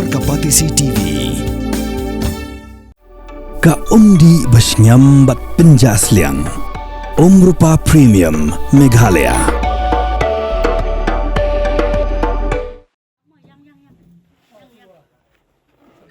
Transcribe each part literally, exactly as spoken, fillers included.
Ka Batesi T V. Ka umdih ba shngiam bad pynjah sliang. Umrupa Premium Meghalaya.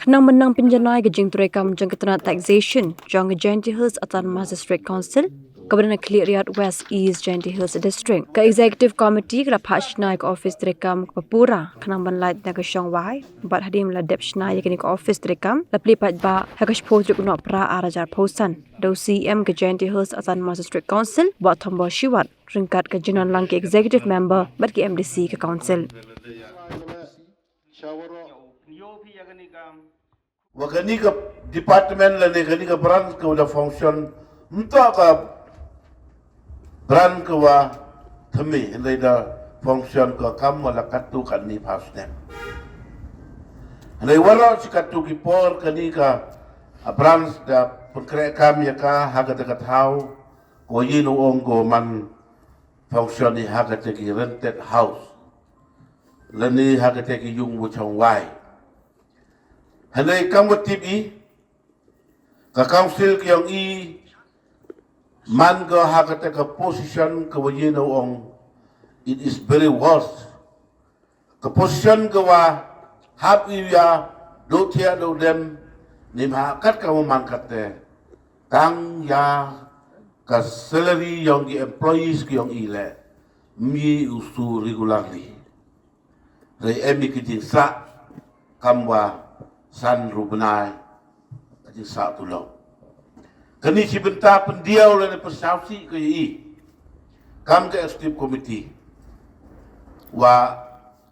Khnang ban nang pynjanai ka jingtrei kam jong ka tnat taxation jong ka Jaintia Hills Autonomous District Council, kaba don ha Khliehriat West East Jaintia Hills District, ka Executive Committee ka la phah shna ïa ka ophis treikam kaba pura khnang ban lait na ka shong wai bad hadien ba la dep shna ïa kane ka ophis treikam la plie paidbah ha ka shiphew tarik u Nohprah ar hajar arphew san da u C E M ka Jaintia Hills Autonomous District Council, Bah Thombor Shiwat, ryngkat ka jingdon lang ki executive member bad ki M D C ka council. Wa kane ka department lane kane ka branch ka da function, mynta ka branch ka wa thymmai, hynrei da function ka kam wa la katto katne phew snem. Hynrei waroh shi katto ki por kane ka, a, branch da pynkhreh kam ïa ka ha kata ka thaw, ko ïa u ong ko man function i ha kata ki rented house lane ha kata ki yung wa chong wai. Hynrei kam wa tip i, ka council ka ong i, man ka ha kata ka position ka wa ïa u ong, it is very worse. Ka position ka wa hap i ïa duk thiah duk dem, ym ha kat ka wa man kata. Tang ïa ka salary yong ki employees ka ong i leh, ym i u shu regularly. Hynrei em i ki jingsah kam wa san ru bnai, ki jingsah tulop. Kane shi bynta pyndiaw lane pynsngewsih ka ïa i kam ka executive committee, wa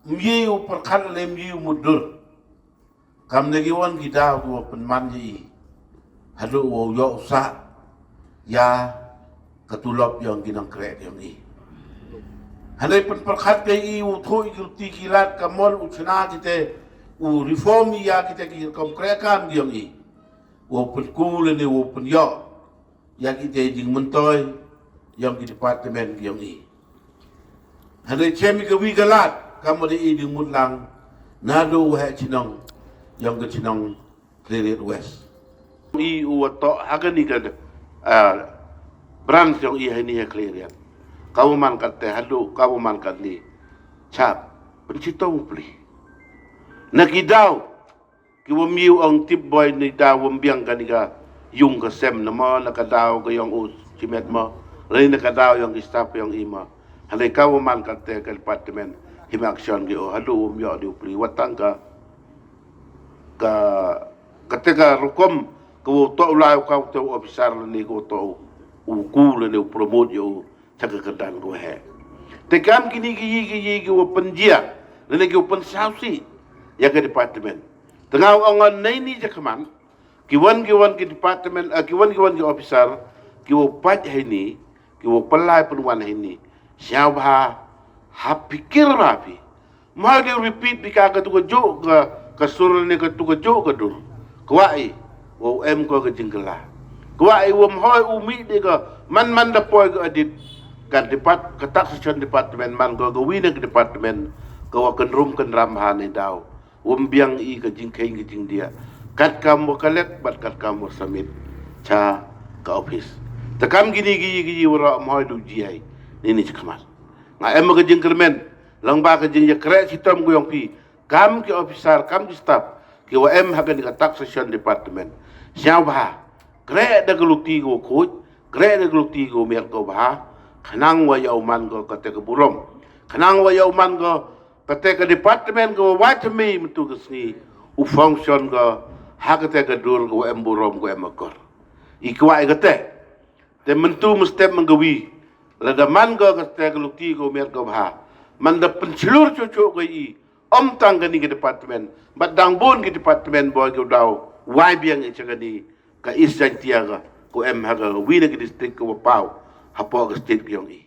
ym i u pyrkhat lane ym i u mutdur. Kam ne ki wan ki daw ki wa pynman ïa i, haduh wa u ïoh u sah ïa ka tulop yong ki nongkreh yong i. Hynrei pynpyrkhat ka i u thuh i ki luti ki lad, ka mon u chna kite, u reform ïa kite ki rukom kreh kam yong i, wa u pynku lane wa u pynïoh ïa kite jingmyntoi yong ki department yong i. Hynrei chem i ka wi ka lad kam wa da i jingmut lang naduh wa heh chnong yong ka chnong Khliehriat West. I u wa toh ha kani ka, ah, branch yong i ha ini ha Khliehriat. Ka wa man kata haduh ka wa man kani chap pynchitong pli. Na ki daw ki wa ym i u ong tip boi ni daw wa ym biang kani ka yung ka sem na mo, na ka daw ka yong u chimet mo, lane na ka daw yong ki staff yong i mo. Hynrei ka wa man kata ka department him action ki o haduh wa ym ïoh di u pli, wa tang ka ka, kata ka rukom ka wa u toh u lai u ka u toh u officer lane ka wa u toh u ku lane u promote ïa u cha ka kyrdan ka wa heh. Te kam kini ki ïi ki ïi ki wa pynjia lane ki wa pynsngewsih ïa ka department. Te nga ong ngan nei ni cha ka man ki wan ki wan ki department, ah, ki wan ki wan ki officer ki wa pait ha ini, ki wa pynlai pynwan ha ini. Sngewbha ha pyrkhat bha phi. Ym hoi de repeat phi ka katu ka juh ka, ka sur ne katu ka juh ka dur. Kwah i wa u em ko ka jingkylla. Kwah i wa ym hoi u mih de ka man man da poi ka audit ka depart, ka taxation department man ko ka wi ne ka department ka wa kynrum kynram ha ne daw. Wa ym biang i ka jingkheiñ ka jingdiah. Kat kam wa collect bad kat kam wa submit cha ka office. Te kam kini ki ïi ki ïi waroh ym hoi du ji ai. Ni ni chi khmat. Nga em ka jingkyrmen lang ba ka jingïakreh chitom ka yong phi kam ki officer, kam ki staff ki wa em ha kani ka taxation department. Sngewbha kreh da ka luti ka wa khuid, kreh da ka luti ka wa miat ka wa bha, khnang wa ïa u man ko kata ka burom, khnang wa ïa u man ko kata ka department ka wa wai thymmai mynta ka sngi u function ko ha kata ka dur ka wa em burom ka wa em akor. I kwah i kata. Te mynta mynstep mynta ka wi, lada man ko kata ka luti ka wa miat ka wa bha, man da pynshlur chuh chuh ko i, ym tang kani ka department bad dang bun ki department boi ki wa daw wai biang i cha kani ka East Jaintia ka, ka wa em ha ka wi na ki district ka wa paw hapoh ka state ka yong i.